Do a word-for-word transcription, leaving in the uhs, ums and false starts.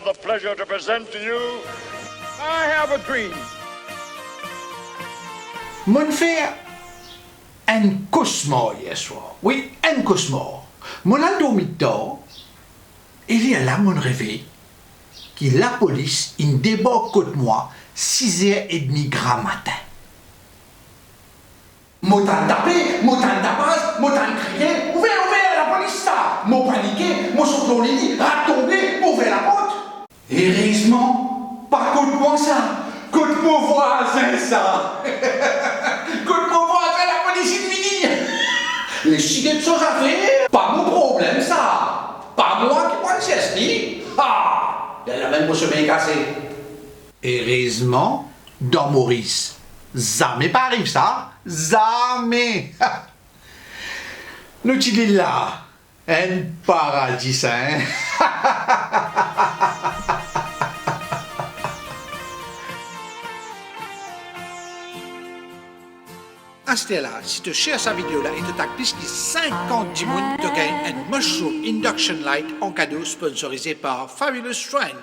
The pleasure to present to you, I have a dream. Mo'nn fer enn kosmar yer swar. Wi, enn kosmar. Mo'nn al dormi tar, e lerla mo'nn reve ki lapolis inn debark kot mwa siz er edmi gramatin. Mo tann tape, mo tann tapaz, mo tann kriye, "Ouver, ouver, lapolis sa!" Mo panike, mo sot lor lili, rat tonbe, mo ouver laport. Erezman, pa kot mwa sa, kot mo vwazin sa. Kot mo vwazin, lapolis inn vini. Les si get so zafer, pa mo problem sa. Pa mwa ki pou al sers li. Ha! Lerla mem mo sime kase. Erezman, dan Moris, zame pa ariv sa, zame. Nou ti lil la, enn paradi sa, hein? Asterla, si to share sa video la e to tag plis ki sinkant dimoun, to gagn enn Mushroom Induction Light an kado, sponsorize par Fabulous Friend.